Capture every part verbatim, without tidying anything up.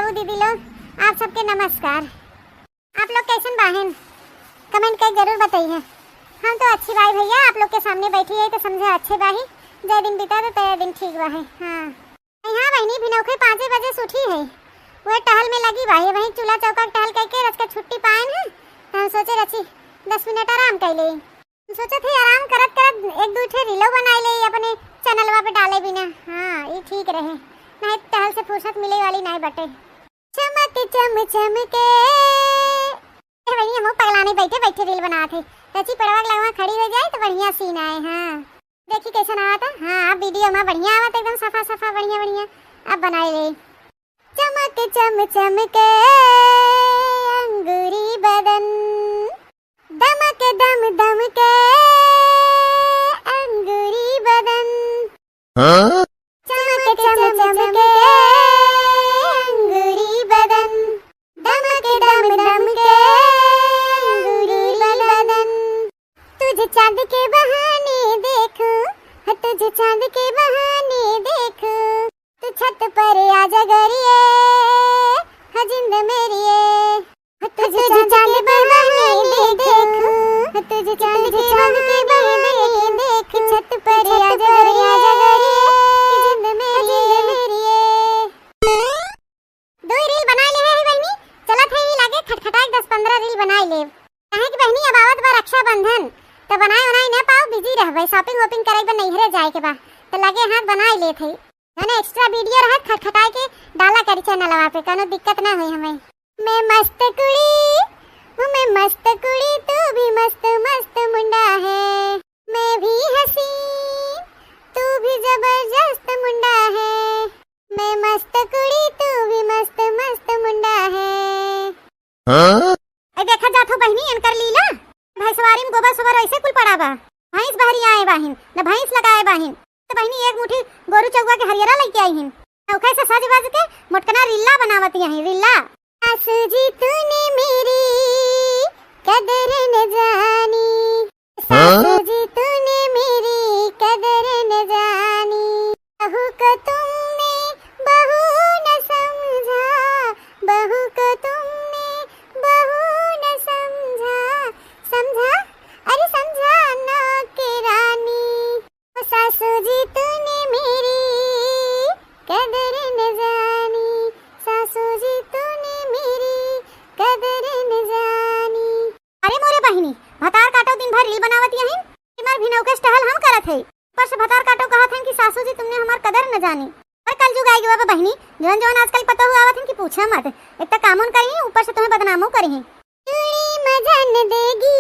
तो दीदी लोग, आप सबके नमस्कार। आप लोग कैसन बाहिन? Comment कइ जरूर बताइए। हम तो अच्छी बाई भैया, आप लोग के सामने बैठी है तो समझे अच्छे बाही। जय दिन बीता तो तय दिन ठीक बाहे। हाँ। हाँ बहिनी, भिनौखे पाँचे बजे से उठी है, वह टहल में लगी बाही। वहीं चूल्हा चौका के टहल कइके रच के छुट्टी पाएन है, तो हम सोचे रची दस मिनट आराम कइ ले। हम सोचत है आराम करत करत एक दू ठे रीलो बनाइ ले अपने चैनलवा पे डाले बिना। हाँ, ये ठीक रहे, नहीं टहल से फुर्सत मिले वाली नहीं बटे। चमक चम चमके। ए बहिनी, हम पगलाने बैठे बैठे रील बनात है। रची पड़वा के लगवा खड़ी हो जाए तो बढ़िया scene आए। हाँ, देखी कैसन आवत है। हाँ, अब वीडियो में बढ़िया आवत, एकदम सफा सफा, बढ़िया बढ़िया। अब बनाए ले। चमक चम चमके अंगूरी बदन, दमक दम दमके अंगूरी बदन। हाँ? चमक चम चमके अंगूरी बदन, दमक दम दमके अंगूरी बदन। तुझे चांद के बहाने देखूं, हाँ, तुझे चांद के बहाने देखूं, तू छत पर आजा गरिए, हाँ जिंद मेरिए। तुझे चांद के बहाने देखूं, तुझे चांद के बहाने देखूं, छत पर आजा गरिए, जिंद मेरिए। दो ही रील बनाइ ले है बहिनी, चलत है ही लागे खटखटाए दस पन्द्रह रील बनाइ ले। काहे कि बहिनी अब आवत बा रक्षाबंधन, तो बनाए उनाए न पाओ, busy रहबे, shopping वॉपिंग करे बा, नैहरे जाए के बा, तो लगे हाथ बनाइ लेत है। है ना, extra वीडियो रहत खटखटाए के डाला करी चैनलवा पे, कोनो दिक्कत ना होई हमें। मैं मस्त कुड़ी हूँ, मैं मस्त कुड़ी, तू भी मस्त मस्त मुंडा है। मैं भी हसीन, तू भी जबरदस्त मुंडा है। मैं मस्त कुड़ी, तू भी मस्त मस्त मुंडा है। हाँ? ए देखा जात हो बहिनी, इनकर लीला। भैंसवारी में गोबर सोबर ऐसे कुल पड़ा बा। भैंस बहरी आए बाहिन, न भैंस लगाए बाहिन। तो बहिनी एक मुट्ठी गोरू चौवा के हरियरा लइके आई हिन। नौखे से सज बज के मोटकना रिल्ला बनावत यही, रिल्ला। सासू जी तूने मेरी कदर न जानी, सासू जी तूने मेरी कदर न जानी। बहू को तुमने बहू न समझा, बहू को तुमने बहू न समझा, समझा, अरे समझा नौकरानी। ओ सासू जी तूने मेरी कदर न जानी, सासू जी तूने मेरी कदर न जानी। अरे मोरे बहिनी, भतार काटो दिन भर रील बनावत यहीं, कि मार भिनौके से टहल हम करत है। ऊपर से भतार काटो कहत हैं कि सासू जी तुमने हमार कदर न जानी। अरे कल जुग आइ गवा बा बहिनी, जौन जौन आजकल पतोहू आवत हैं कि पूछा मत। एक तो कामों न करी, ऊपर से तुम्हें बदनामो करी। चूड़ी मजा न देगी,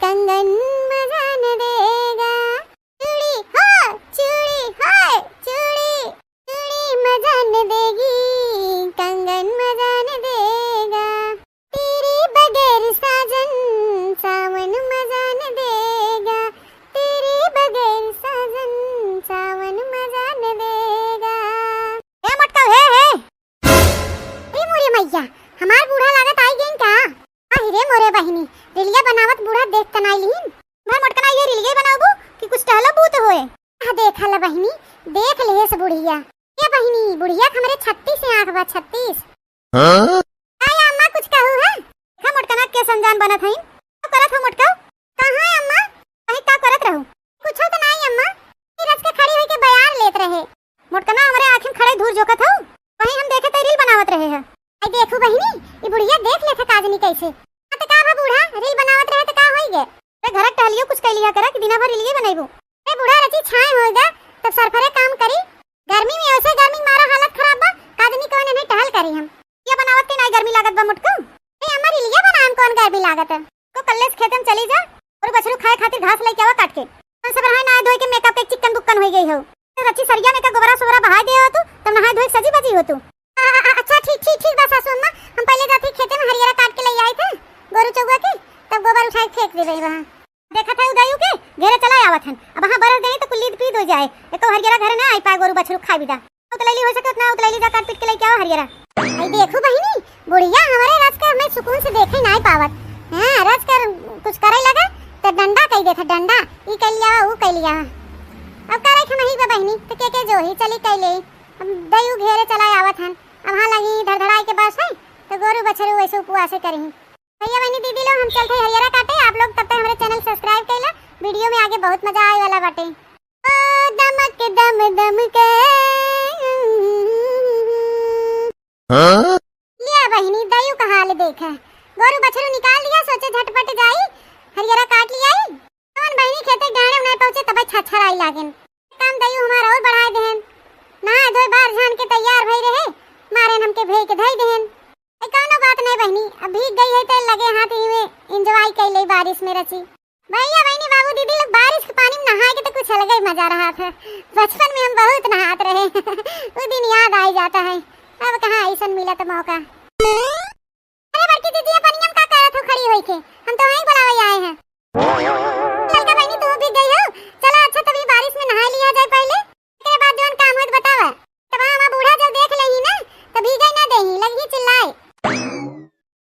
कंगन मजा न देगा। चूड़ी हो, चूड़ी हाय, चूड़ी। चूड़ी मजा न देगी, कंगन मजा न देगा। तेरे बगैर साजन सावन मजा न देगा, तेरे बगैर साजन सावन मजा न देगा। हे मोटका, हे, हे। अरे मोरे मैया, हमार बूढ़ा लागत आई गइन का? अरे मोरे बहिनी, रिलिया बनावत बूढ़ा देख त नाई लीन। भाई मोटकना, ये रिलिया बनावबू कि कुछ टहलो बूत होए? आ देख ल बहिनी, देख लेस बुढ़िया। ए बहिनी, बुढ़िया के हमरे छत्तीस आँख बा, छत्तीस। हाँ? काय अम्मा कुछ कहू है? देखा मोटकना के संजान बनत हईन। का करत हो मोटका? कहाँ है अम्मा? कहीं का करत रहू? कुछो तो नाई अम्मा। ई रच के खड़ी होई के बयार लेत रहे। मोटकना हमरे आँखी में खड़े धूर झोंकत हऊ। वहीं हम देखे तई रील बनावत रहे है। आई देखू बहिनी, ई बुढ़िया देख लेत है काजनी कैसे। हाँ तो का भा बूढ़ा, रील बनावत रहे तो का होई गे? अरे घरक टहलियो कुछ कइ लिया करा कि दिना भर रीलिये बनइबू। अरे बूढ़ा रची छाए होएगा, तब सरफरे काम करी। गर्मी में ऐसे गर्मी मारा हालत खराब बा, काजनी कौन नहीं टहल करी हम। ये बनावत के नाई गर्मी लागत बा मोटकू? ए अम्मा रीलिया बनाए में कौन गर्मी लागत है? तो कल्ले से खेते में चली जा और बछरू खाए खातिर घास लेके आवा काट के। हम सब नहाए नहाए धोए के मेकअप के चिकन बुक्कन होई गई हो। तो रची सरिया में का गोबरा सोबरा बहाए दे हो तू, तब नहाए धोए के सजी बजी हो तू। आ, आ, आ, अच्छा ठीक ठीक ठीक बा सासू अम्मा, हम पहले जाते खेते में हरियरा काट के ले आए थे गोरू चौवा के, तब गोबर उठाए के फेंक देबे वहाँ। देखत है उदयू के घेरे चला आवत हन। अब वहाँ बरस देई तो कुल लीद पीद हो जाए, एको हरियरा घरे ना आई पाए, गोरू बछरू खाए बिदा। उतलैली हो सके उतना उतलैली जा काट पीट के लेके आओ हरियरा। आई देखू बहिनी, बुढ़िया हमरे राज का हमें सुकून से देखे नाई पावत। हाँ, राज कर कुछ करे लगा तो डंडा कई देता, डंडा। ई कई लिया, ऊ कई लिया। अब करे के नहीं बा बहिनी, तो के के जो ही चली कई ले। अब दयू घेरे चला आवत हन। अब हाँ लगी धड़धड़ाई के से करही। भैया बहिनी दीदी लोग, हम चलत हई हरियरा काटे। आप लोग तब तक हमरे channel subscribe कइला, video में आगे बहुत मजा आए वाला बाटे। ओ दमक दम दम के। हाँ? लिया बहिनी, दयू का हाल देख, गोरू बछरू निकाल दिया, सोचे झटपट जाई हरियरा काट लियाई। कौन बहिनी खेते गाड़े नहीं पहुँचे तब छरछराई लागेन। काम दयू हमार और बढ़ाए देहेन। नहाए धोए बार झान के तैयार भई रहे, मारेन हमके भेज के धई देहेन। ए, कौनो बात नहीं बहिनी, अब भीग गई है तो लगे हाथ ही में enjoy कई ले बारिश में रची। भैया बहिनी बाबू दीदी लोग, बारिश के पानी में नहाए के तो कुछ अलग ही मजा रहा था। बचपन में हम बहुत नहात रहे। वो दिन याद आ ही जाता है। अब कहाँ ऐसन मिला तो मौका। अरे बड़की दीदी, ये पनिया में का करत हो खड़ी होई के? हम तो वहीं बुलावे आए हैं। ललका बहिनी, तू भीग गई हो? चला, अच्छा, तभी बारिश में नहा लिया जाए पहले, एकरे बाद जौन काम होत बतावा। तब हमार बूढ़ा जब देख लेही ना, तब भीगे ना देही, लगही चिल्लाए।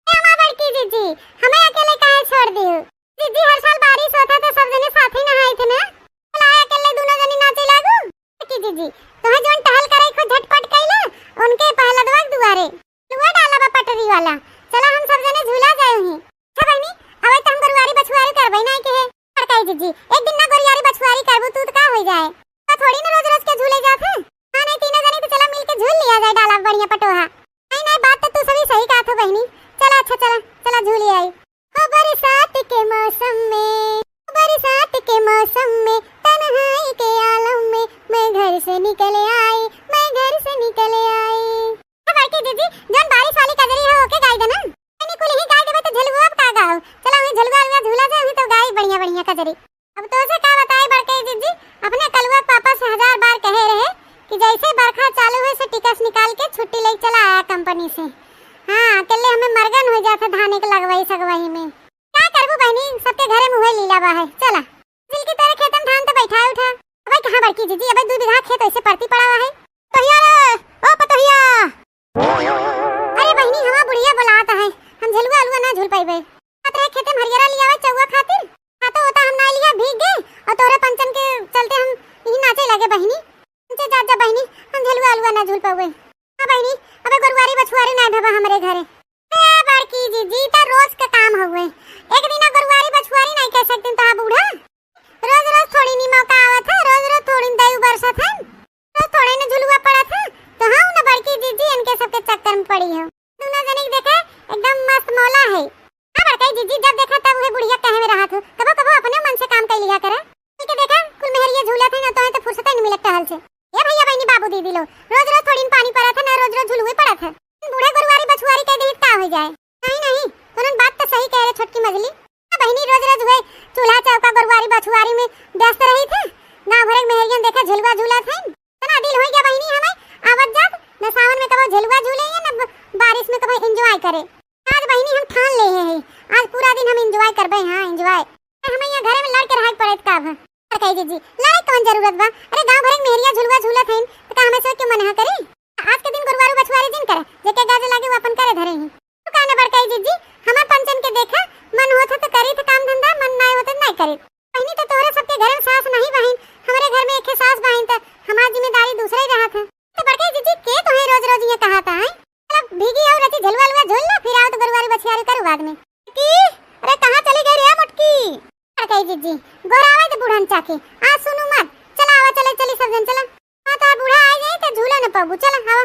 ए हमार बड़की जीजी, हमें अकेले काहे छोड़ दिहु? जीजी, हर साल बारिश होत है तो सब जने साथ ही नहाई थे ना, भला अकेले दोनों जने नाचे लागू? बड़की जीजी, तोहे जौन टहल करे खो झटपट कइले, उनके पहलदवा के दुआरे। लुआ डाला बा पटरी वाला, चला हम सब जने झूला जाए ही। अच्छा बहिनी, अबे तो हम गरुआरी बछुआरी करबे ना के है। बड़काई जीजी, एक दिन ना गरुआरी बछुआरी करबू तू तो का हो जाए? तो थोड़ी ना रोज रोज के झूले जात है। हाँ नहीं, तीनों जने तो चला मिल के झूल लिया जाए डाला बढ़िया पटोहा। नहीं नहीं, बात तो तू सभी सही कहत हो बहिनी। चला अच्छा, चला चला झूल आई। ओ बरसात के मौसम में, ओ बरसात के मौसम में, तन्हाई के आलम में, मैं घर से निकल आई, मैं घर से निकल आई। ए बड़की जीजी, जौन बारिश वाली कजरी है, ओके गाई देना। नहीं, कुल ही गाई देबे तो झलुआ अब का गाओ? चला, वहीं झलुआ अलुआ झूला जाए, वहीं तो गाई बढ़िया बढ़िया कजरी। अब तो से का बताई बड़की जीजी, अपने कलुआ के पापा से हजार बार कहे रहे कि जैसे बरखा चालू है से टिकस निकाल के छुट्टी ले चला आया कंपनी से। हाँ, अकेले हमें मरगन हो जाता धान एक लगवाई सगवाई में। का करबू बहिनी, सबके घरे मुँहे लीला बा है। चला, जिल की तरह खेतन धान तो बैठा उठा। अबे कहाँ बड़की जीजी, अबे दू बीघा खेत ऐसे परती पड़ा हुआ है। पतोहिया रे, ओ पतोहिया। अरे बहिनी, हमार बुढ़िया बोलात है, हम झलुआ अलुआ ना झूल पाइबे। कहत रहे खेते में हरियरा लियावे चौवा खातिर, हाँ तो होता हम ना लिया, भीग गए और तोरे पंचन के चलते हम यही नाचे लगे बहिनी। नाचे जा जा बहिनी, हम झलुआ अलुआ ना झूल पावे। हाँ बहिनी, अबे गरुआरी बछुआरी ना ढबा हमरे घरे। ए बड़की जीजी, ई तो रोज के काम हउए। एक दिन गरुआरी बछुआरी नहीं कह सकते तो बूढ़ा। रोज रोज थोड़ी नी मौका आवत है, रोज रोज थोड़ी दयू बरसत है, रोज थोड़े न झुलुआ पड़त है। तो हाँ न बड़की जीजी, इनके सबके चक्कर में पड़ी हो। दोनों जने के देखे एकदम मस्त मौला है। हाँ बड़काई जीजी, जब देखा तब वही बुढ़िया कहे में रहत हो, कबो कबो अपने मन से काम कर लिया करे। के देखा कुल मेहरिया झूलत है ना, तोहे तो फुर्सत ही नहीं मिलत टहल से। ए भैया बहिनी बाबू दीदी लो, रोज रोज थोड़ी न पानी पड़त है ना, रोज रोज झुलुए पड़त है। बूढ़े गरुआरी बछुआरी कह दी का हो जाए? नहीं नहीं, तोरन बात तो सही कह रहे छोटकी मझली। बहिनी रोज रोज हुए चूल्हा चौका गरुआरी बछुआरी में व्यस्त रही थे। गाँव भरे के मेहरियन देखा झुलुआ झूलत है। तना दिल हो गया बहिनी हमें आवत जात, न सावन में कबो झुलुआ झूले या न ब-, बारिश में कबो enjoy करे। आज बहिनी हम ठान ले हैं, आज पूरा दिन हम enjoy करबे। हाँ enjoy। हमें यहाँ घरे में लड़ के रहे के पड़े का अब? बड़काई जीजी, लड़ाई कौन जरूरत बा? अरे गाँव भरे के मेहरिया झुलुआ झूलत है तो का हमें से क्यों मना करे? आज के दिन गरुआरू बछुआरी जिन करे, जेके गाजे लागे वो अपन करे धरे ही। तू काने बड़काई जीजी, हमार पंचन के देखा, मन होत है तो करी थे काम धंधा, मन नाय होत है नाय करी। बहिनी तो तोहरे सबके घर में सास नहीं बहिन, हमरे घर में एक सास बहिन तो हमार जिम्मेदारी दूसरे ही रहत है। तो बड़काई जीजी के तोहे रोज रोज ये कहा था, हैं? चला भीगी और रची झलुआ लुआ झूल ला, फिर आओ तो गरुआरी बछियारी करू बाद में। की? अरे कहाँ चली गई रे मोटकी? बड़काई जीजी, गोरावे तो बूढ़न चाकी, आज सुनू मत, चला आवा चले चली सब जन चला। हाँ, तोहार बूढ़ा आ जाए तो झूला न पाबू। चला, आवा।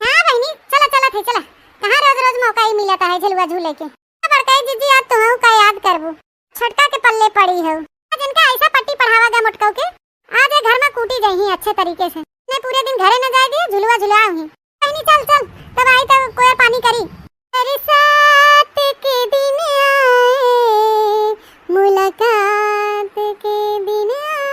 हाँ बहिनी, चला, चला थे, चला। कहाँ रोज रोज मौका ही मिलता है झुलुआ झूले के। अब बड़काई जीजी, आज तुहू का याद करबू। छोटका के पल्ले पड़ी हो। आज इनका ऐसा पट्टी पढ़ावा गया मोटकऊ के, आज ये घर में कूटी जाई ही अच्छे तरीके से। ने पूरे दिन घरे न जाए दिए, झुलुआ झुलुआ हुई। बहिनी, चल, चल, तब आई तब कोयर पानी करी। बरसात के दिन आए, मुलाकात के दिन आए।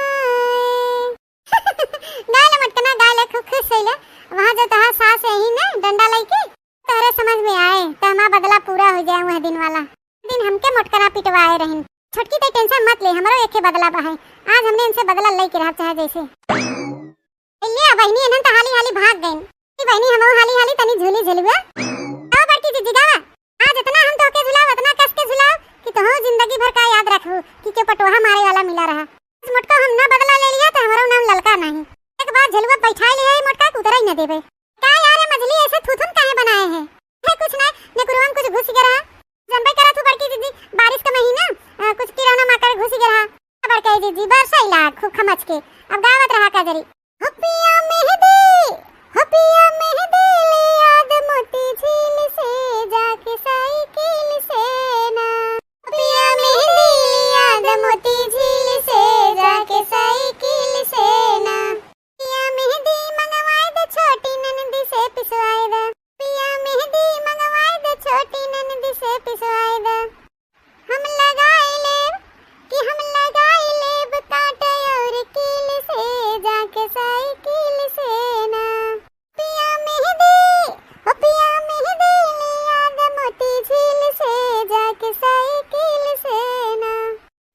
गाय ले मटकना, गाय ले खु-, खुश होइले। वहाँ जो तोहार सास यही ना डंडा लेके तोहरे समझ में आए, तो हमार बदला पूरा हो जाए वह दिन वाला। दिन हमके मोटकना पिटवाए रहिन। छोटकी ते tension मत ले, हमरो एके बदला बा है। आज हमने इनसे बदला लेके रहब चाहे जैसे। ए, ले आ बहिनी, इन्हन तो हाली हाली भाग गइन। ए बहिनी, हमहू हाली हाली तनी झूली झुलुआ। आओ बड़की जीजी गावा। आज इतना हम तोहके झुलाओ, इतना कस के झुलाओ कि तोहू जिंदगी भर का याद रखबू कि क्यों पटोहा मारे वाला मिला रहा। आज मोटका हम ना बदला ले लिया तो हमारो नाम ललका नहीं। एक बार झुलुआ बैठाए ले आई मोटका के उतरे ही न देबे। का यार, ये मझली ऐसे थूथुन काहे बनाए है? है कुछ ना, नेकुरवा में कुछ घुस गया रहा। अब गावत रहा कजरी। हो पिया मेहंदी, हो पिया मेहंदी, लियाद मोती झील से जाके साइकिल से ना। हो पिया मेहंदी, लियाद मोती झील से जाके साइकिल से ना। पिया मेहंदी मंगवाए दे छोटी ननदी से पिसवाए दे। पिया मेहंदी मंगवाए दे छोटी ननदी से पिसवाए दे। हम लगाई लेब, कि हम लगाई लेब कांटे और कील से जाके साइकिल से ना। पिया मेहंदी, ओ पिया मेहंदी, लियाद मोती झील से जाके साइकिल से ना।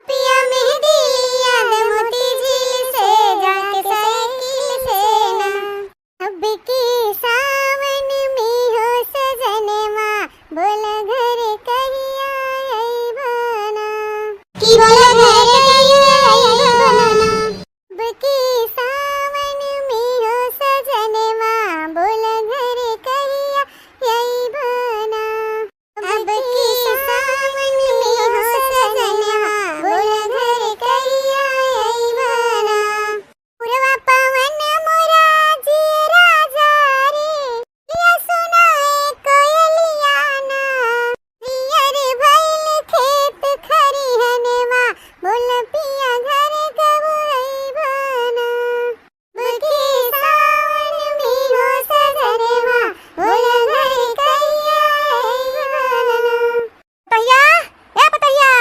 पिया मेहंदी, लियाद मोती झील से जाके साइकिल से ना। अब की सावन में हो सजनवा, बोल घर कहिया अइबा ना। कि बोल घर कहिया अइबा ना। अब की सावन में हो सजनवा, बोल घर कहिया अइबा ना। अब की सावन में हो सजनवा, बोल घर कहिया अइबा ना। पुरवा पवन मोरा जियरा जा रे, पिया सुनाए कोयलिया ना। पियर भइल खेत खरिहनवा, बोल पिया घर कब अइबा ना। अब की सावन में हो सजनवा, बोल घर कहिया अइबा ना। पतोहिया, ए पतोहिया।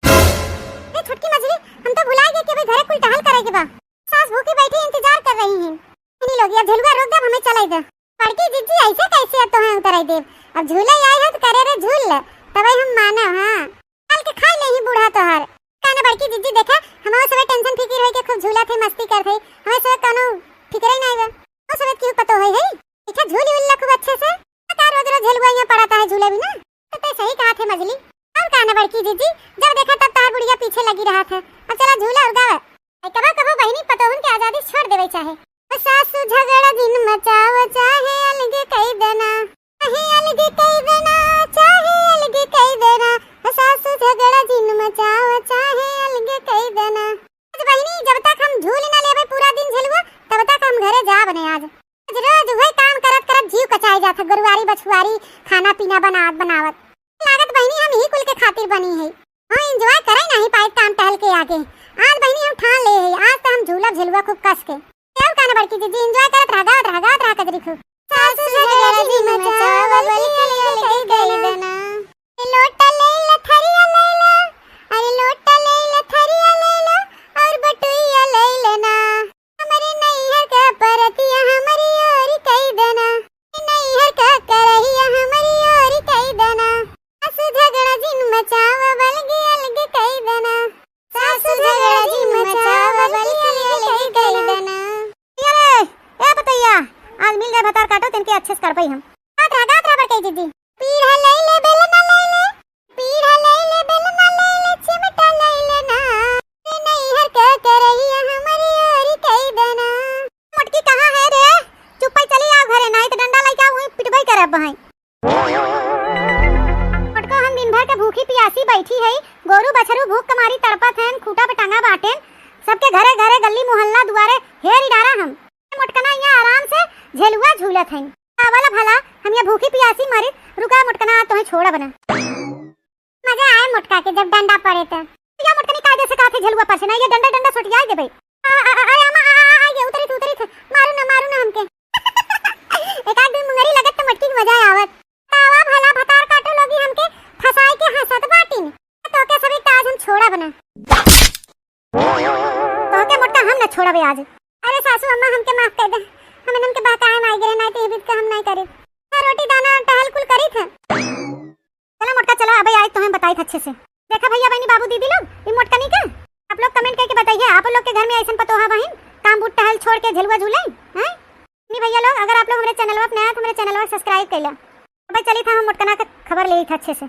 ए छोटकी मझली, हम तो भुलाइ गए कि अभी घरे कुल टहल करे के बा। सास भूखी बैठी इंतजार कर रही हैं। इन्हीं लोग, ये झुलुआ रोक दे, अब हमें चले दे। बड़की जिज्जी, ऐसे कैसे अब तोहें उतराई देब? अब झूले आई हो तो करे रे झूल ले, तबे हम मानब, हाँ। काल के खाई लेही बूढ़ा तोहार। का ना बड़की जिज्जी, देखा, हमहू सबे टेंशन फिकिर होई के खूब झूलत है, मस्ती करत है, हमें सबे कौनो फिकिर ही नहीं बा। वो सबे क्यों पतो होई है? अच्छा, झूली उल्ला खूब अच्छे से। का रोज रोज झेलुआ यहाँ पड़त है झूले बिना? तो ते सही कहा थे मझली। और का ना बड़की जिज्जी, जब देखा तब तोहार बुढ़िया पीछे लगी रहत है। अब चला झूला और गावा। आई कबो कबो बहिनी पतोहुन के आजादी छोड़ देवे चाहे। सासू झगड़ा जिन मचाव, चाहे अलगे कई देना। चाहे अलगे कई देना, चाहे अलगे कई देना। सासू झगड़ा जिन मचाव, चाहे अलगे कई देना। आज बहिनी, जब तक हम झूल ना लेबे पूरा दिन झेलुआ, तब तक हम घरे जाब ने आज। आज रोज उहे काम करत करत जीव कचाई जात है, गोरुआरी बछुआरी, खाना पीना बनावत बनावत। लागत बहिनी हम यही कुल के खातिर बनी है। हाँ, enjoy करे नहीं पाए काम टहल के आगे। आज बहिनी हम ठान ले है, आज तो हम झूला झेलुआ खूब कस के। क्या का ना बड़की जिज्जी, enjoy करत रहा, गावत रहा, गावत रहा कजरी खूब। सासू झगड़ा जिन मचावा, बल्कि अलगे कई देना। लोटा ले ला, थरिया ले ला, अरे लोटा ले ला, थरिया ले ला, और बटुइया ले लेना। हमरे नैहर का परतिया हमरी ओरी कई देना, नैहर का करहिया हमरी ओरी कई देना। सासू झगड़ा जिन मचावा, बल्कि अलगे कई देना। सासू झगड़ा जिन मचावा, बल्कि अलगे कई देना। अरे, ए पतोहिया, आज मिल गए भतार काटो, तिनके अच्छे से करबई हम। गात रहा, गात रहा बड़की जिज्जी। पीढ़ा ले ले, बेलना ले ले, पीढ़ा ले ले, बेलना ले ले, चिमटा ले ले ना। ए नैहर के करहिया हमरी ओरी कई देना। मोटकी कहाँ है रे? चुप्पे चली आओ घरे, नहीं तो डंडा लेके आओ, वहीं पिटबई करब बहन। मोटको हम दिन भर के भूखी पियासी बैठी है, गोरू बछरू भूख के मारी तड़पत हैं, खूटा पे टंगा बाटेन, सबके घरे घरे गली मोहल्ला दुआरे हेर इडारा हम। मोटकना यहाँ आराम से झेलुआ झूलत हैं। का वाला भला, हम ये भूखी पियासी मरित, रुका मोटकना, आज तोहे छोड़ब ना। मजा आए मोटका के जब डंडा पड़े त। या मोटकनी कायदे से कहा थे झेलुआ पर से ना, ये डंडा डंडा सोटियाई देबे। आ, आ, आ, अरे अम्मा, आ, आ, आ, ये उतरी थे, उतरी थे, मारू ना, मारू ना हमके। एक आध दिन मुंगरी लगत त मोटकी के मजा आवत। तावा भला भतार काटो लोगी हमके फंसाई के हंसत बाटिन। तोके सभी ताज हम छोड़ब ना। तोहके मोटका हम न छोड़बे आज। अरे सासू अम्मा, हमके माफ कर दे, हम इनन के बहकाए में आई गए, नहीं तो ये बीच का हम नहीं करे। हाँ, रोटी दाना टहल कुल करी थे। चला मोटका चला, अबे आई तोहें बताई थे अच्छे से। देखा भैया बहनी बाबू दीदी लोग, ये मोटकनी के आप लोग comment करके बताइए, आप लोग के घर में ऐसन पतोहा बहिन काम बूट टहल छोड़ के झेलुआ झूले हैं? नहीं भैया लोग, अगर आप लोग हमरे channel पर नया तो हमरे channel को subscribe कर लो। अबे चली था हम मोटकना के खबर ले था अच्छे से।